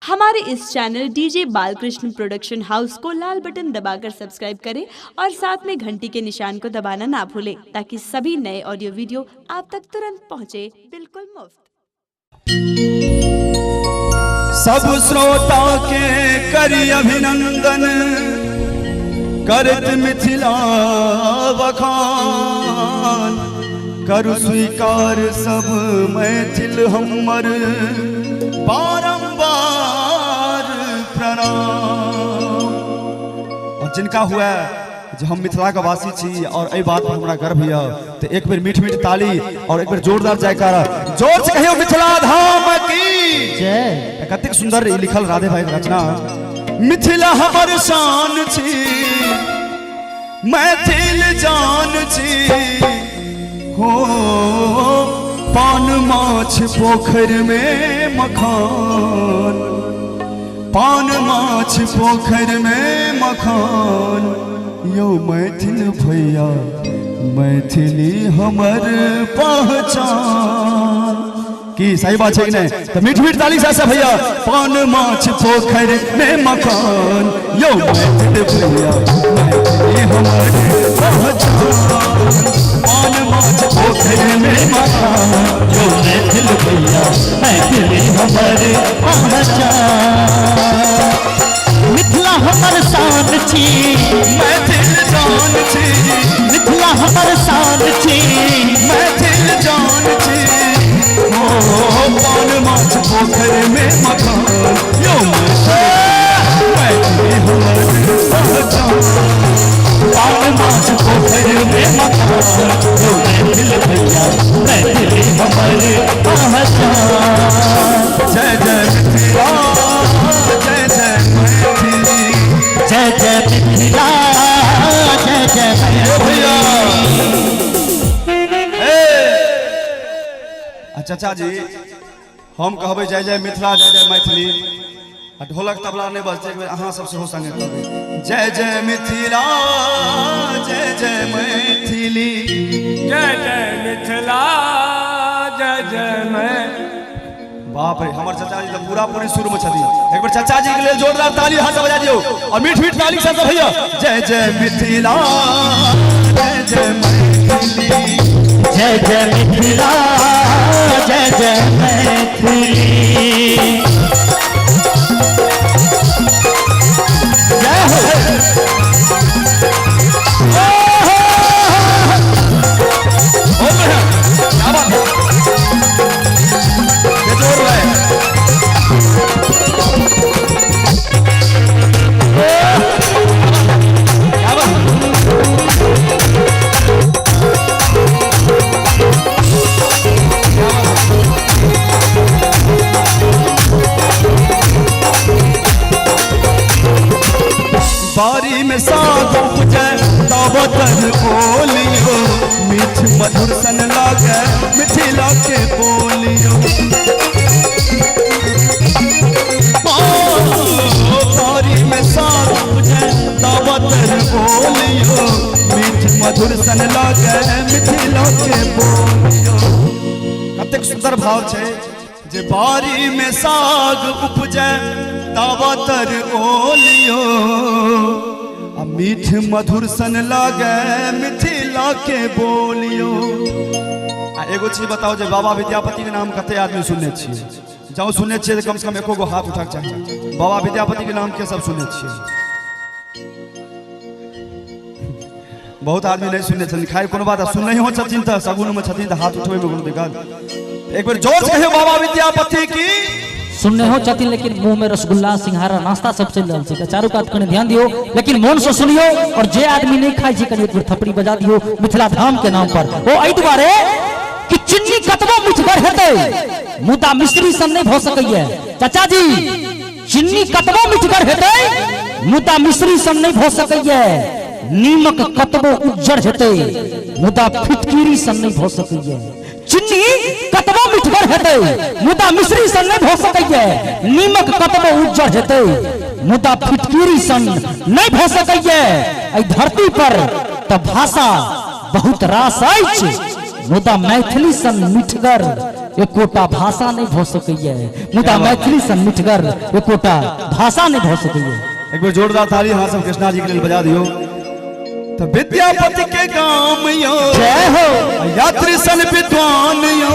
हमारे इस channel DJ Balkrishna production house को लाल बटन दबाकर सब्सक्राइब करें और साथ में घंटी के निशान को दबाना ना भूलें ताकि सभी नए ऑडियो वीडियो आप तक तुरंत पहुंचे बिल्कुल मुफ्त। सब श्रोता के करी अभिनंदन करत मिथिला बखान, करु स्वीकार सब मैथिल हमर बारंबार प्रणाम। और जिनका हुआ जो हम मिथिला के वासी छी और एहि बात पर हमरा गर्व यऽ, तो एक बेर मीठ मीठ ताली और एक बेर जोरदार जयकारा जोर से कहियो मिथिला धाम की जय। कतेक सुंदर लिखल राधे भाई के रचना। मिथिला हमर शान छी, मैथिल जान छी, हो पान माछ पोखर में मखान, पान माछ पोखर में मखान, यो मैथिल भैया मैथिली हमर पहचान। की सही बात है कि नहीं? तो मीठ मीठ ताली से भैया, पान माछ पोखर में मखान, यो मैथिल भैया मैथिली हमर पहचान, पान माछ पोखर में मखान, यो मैथिल भैया मैथिली हमर पहचान। मिथिला हमर शान छी, मैथिल जान छी, मिथिला हमर शान छी, मैथिल जान छी, ओ पान माछ पोखर में मखान, यो मैथिली हमर पहचान, पान माछ पोखर में मखान, यो मैथिल भैया मैथिली हमर पहचान। जय जय मिथिला, जय जय मैथिली, जय जय मिथिला, जय जय भैया। चाचा जी हम कहबै जय जय मिथिला जय जय मैथिली, आ ढोलक तबला नहीं बजतै, एक बेर अहाँ सब सेहो संगे कहबै जय जय मिथिला जय जय मैथिली, जय जय मिथिला जय जय मैं। बाप रे, हमर चाचा जी तो पूरा पूरी सुर में छथिन। एक बेर चाचा जी के लेल जोरदार ताली हाथ से बजा दियौ और मीठ मीठ ताली के साथ भैया जय जय मिथिला जय जय मैथिली, जय जय मिथिला जय जय मैथिली। जय हो हो भैया, क्या बात है, ये जोर है। क्या बात है? बारी में साग उपजै तब तन बोलियो, मीठ मधुर सन लागे मिथिला के बोलियो, बारी में साग उपजै तब तन बोलियो, मीठ मधुर सन लागे मिथिला के बोलियो। कतेक सुंदर भाव छै जे बारी में साग उपजै तब तर ओलियो, आ मीठ मधुर सन लागे मिथिला के बोलियो। आ एगो चीज बताओ जे बाबा विद्यापति के नाम कते आदमी सुनने छियै? जँ सुनने छियै तऽ कम से कम एको गो हाथ उठाके चाही। बाबा विद्यापति के नाम के सब सुनने छियै? बहुत आदमी नहीं सुनने छथिन। खैर कोनो बात, सुनने हो छथिन तऽ सगुन में छथिन तऽ हाथ उठबै में कोनो दिक्कत। एक बेर जोर से कहियौ बाबा विद्यापति की। सुनने हो छथिन लेकिन मुंह में रसगुल्ला सिंघारा नाश्ता सब चलि रहल छै, चारू कात कनि ध्यान दियौ, लेकिन मोन से सुनियौ। और जे आदमी नहीं खाइ छै कनि एक बेर थपड़ी बजा दियौ मिथिला धाम के नाम पर। ओ एहि दुआरे कि चिन्नी कतबो मिठगर हेतै मुदा मिश्री सन नहीं भऽ सकैया। चाचा जी चिन्नी कतबो मिठगर हेतै मुदा मिश्री सन नहीं भऽ सकैया, नीमक कतबो उज्जर हेतै मुदा फिटकिरी सन नहीं भऽ सकैया। चिन्नी कतबो मिठगर हेतै मुदा मिश्री सन नहीं भऽ सकैया, नीमक कतबो उज्जर हेतै मुदा फिटकिरी सन नहीं भऽ सकैया। एहि धरती पर तऽ भाषा बहुत रास अछि मुदा मैथिली सन मिठगर एकोटा भाषा नहीं भ सकैया, मुदा मैथिली सन मिठगर एकोटा भाषा नहीं भ सकैया। एक बेर जोरदार ताली अहाँ सब कृष्णा जी के लेल बजा दियौ। तो विद्यापति के गाम यो, जय हो, यात्री सन विद्वान यो,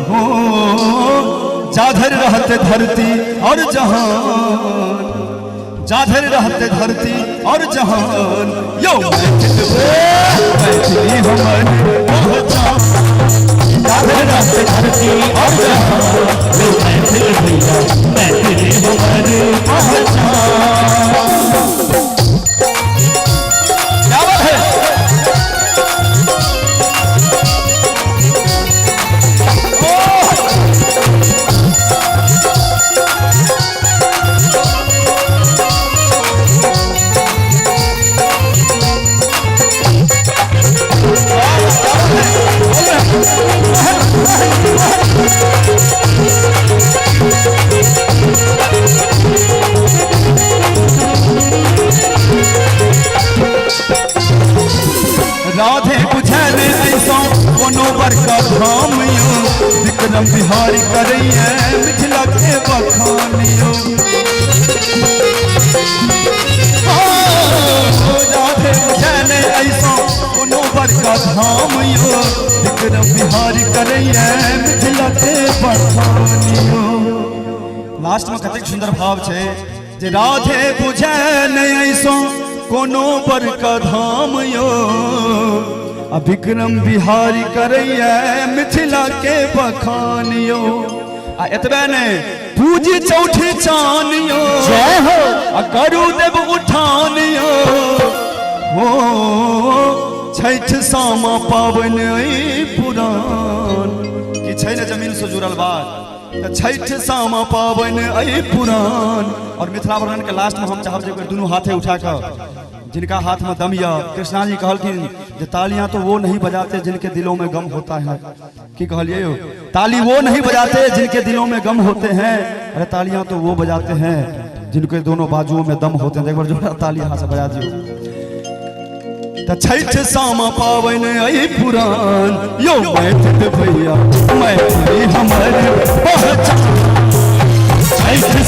हो जाधर रहते धरती और जहान, जाधर रहते धरती और जहान यो मैथिली हमर पहचान, जाधर रहते धरती और जहान यो मैथिल भैया मैथिली हमर पहचान। क्या बात है? राधे बुझल ऐसा कोनो बड़का धाम यो, विक्रम बिहारी करैया मिथिला के बखान यो। राधे बुझल ऐसा कोनो बड़का धाम यो, विक्रम बिहारी करैया मिथिला के बखान यो। लास्ट में कतेक सुंदर भाव छै जे राधे बुझल ऐसा कोनो बड़का धाम यो, आ विक्रम बिहारी करैया मिथिला के बखान यो। आ एतबे नहि, पूजी चौठी चान यो, जय हो, आ करू देव उठान यो, हो छठि सामा पाबनि अइ पुरान। की छै ने जमीन से जुड़ल बात, तऽ छठि सामा पाबनि अइ पुरान। और मिथिला वर्णन के लास्ट में हम चाहब जे दुनू हाथे उठा कऽ जिनका हाथ में दम यऽ, कृष्णा जी कहलखिन जे तालियां तो वो नहीं बजाते जिनके दिलों में गम होता है। की कहलिए यौ? ताली वो नहीं बजाते जिनके दिलों में गम होते हैं, अरे तालियां तो वो बजाते हैं जिनके दोनों बाजुओं में दम होते हैं। एक बार जोरदार ताली हाथ से बजा दियौ। तऽ छठि सामा पाबनि अइ पुरान यो मैथिल भैया मैथिली हमर पहचान, छठि